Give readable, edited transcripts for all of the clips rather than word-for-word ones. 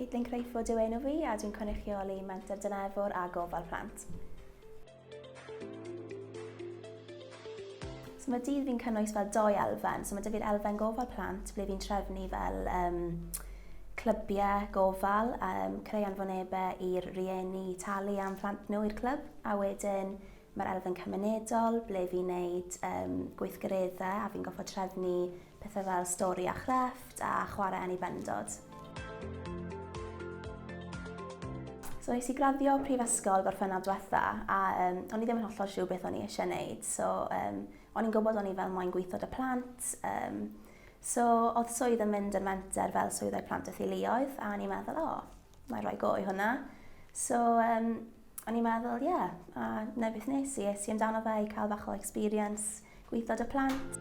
Caitlin Crayford yw enw fi a dwi'n cynrychioli Menter Dynefwr a Gofal Plant. So mae dydd fi'n cynnwys fel doi elfen. So mae dy fi'r elfen gofal plant ble fi'n trefnu fel um, clybiau gofal, um, creu anfonebau i'r rieni talu am plant nhw i'r clwb, a wedyn Mae'r elfen cymunedol, ble fi'n neud um, gweithgareddau a fi'n goffo trefnu pethau fel stori a chrefft a chwarae anibendod. So nes i graddio prifysgol gorffennaf diwetha a um, o'n i ddim yn hollol siŵr beth o'n i eisiau neud. So um, o'n i'n gwybod o'n i fel moyn gweithio dy plant. Um, so oedd swydd yn mynd yn menter fel swyddau plant a theuluoedd a o'n i'n meddwl, o, oh, mae rhoi go i hwnna. So um, o'n i'n meddwl, ie, yeah, a na beth nes i, es i amdano fe i cael bach o experience gweithio dy plant.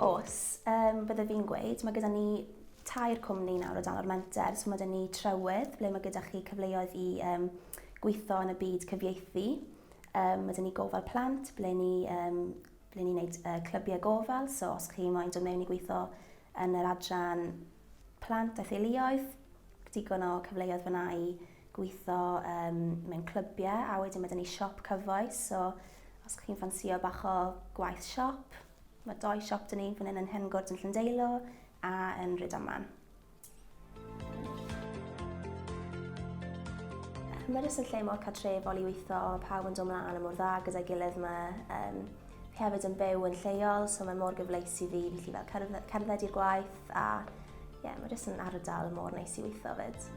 Os, um, bydde fi'n gweud, mae gyda ni tair cwmni nawr o dan o'r menter, so mae gyda ni Trywydd, ble mae gyda chi cyfleoedd i um, gweithio yn y byd cyfieithu. Um, mae gyda ni Gofal Plant, ble ni, um, ble ni'n gwneud uh, clybiau gofal, so os chi moyn dod mewn i gweithio yn yr adran plant a theuluoedd, digon o cyfleoedd fyna i gweithio um, mewn clybiau, a wedyn mae dyn ni siop cyfoes, so os chi'n ffansio bach o gwaith siop, mae doi siop dyn ni fan hyn yn Hengwrt yn Llandeilo a yn Rhydaman. Mae jyst yn lle mor cartrefol i weithio, pawb yn dod mlaen yn mor dda gyda'i gilydd yma. Um, fi hefyd yn byw yn lleol, so mae mor gyfleus i fi, fi gallu fel cerdded i'r gwaith a ie, yeah, mae jyst yn ardal mor neis i weithio fyd.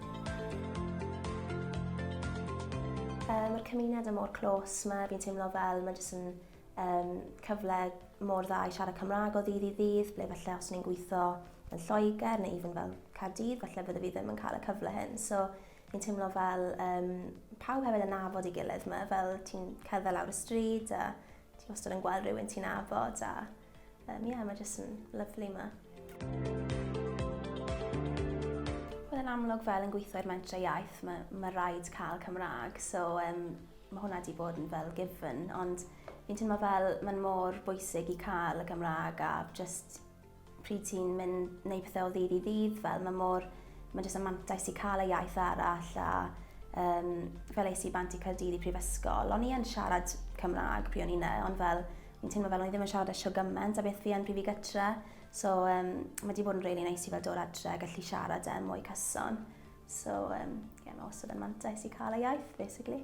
Um, mae'r cymuned yn mor clos, mae fi'n teimlo fel mae jyst yn um, cyfle mor dda i siarad Cymraeg o ddydd i ddydd, ble falle os ni'n gweithio yn Lloegr neu even fel Caerdydd, falle bydde fi ddim yn cael y cyfle hyn. So fi'n teimlo fel um, pawb hefyd yn nabod ei gilydd yma, fel ti'n cerdded lawr y stryd a ti wastad yn gweld rhywun ti'n nabod a um, yeah, mae jyst yn lyflu yma. Wel, yn amlwg fel yn gweithio i'r mentrau iaith, mae, mae rhaid cael Cymraeg, so um, mae hwnna wedi bod yn fel given, ond fi'n teimlo fel mae'n mor bwysig i cael y Gymraeg a just pryd ti'n mynd neu pethau o ddydd i ddydd, fel mae mor, mae jyst yn mantais i cael y iaith arall a um, fel es i bant i Caerdydd i prifysgol, o'n i yn siarad Cymraeg pryd o'n i yna, ond fel fi'n teimlo fel o'n i ddim yn siarad e shwd gymaint a beth fi yn pryd fi gytre. So um, mae wedi bod yn really neis i fel dod adre a gallu siarad e mwy cyson. So um, yeah, mae wastad yn mantais i cael y iaith, basically.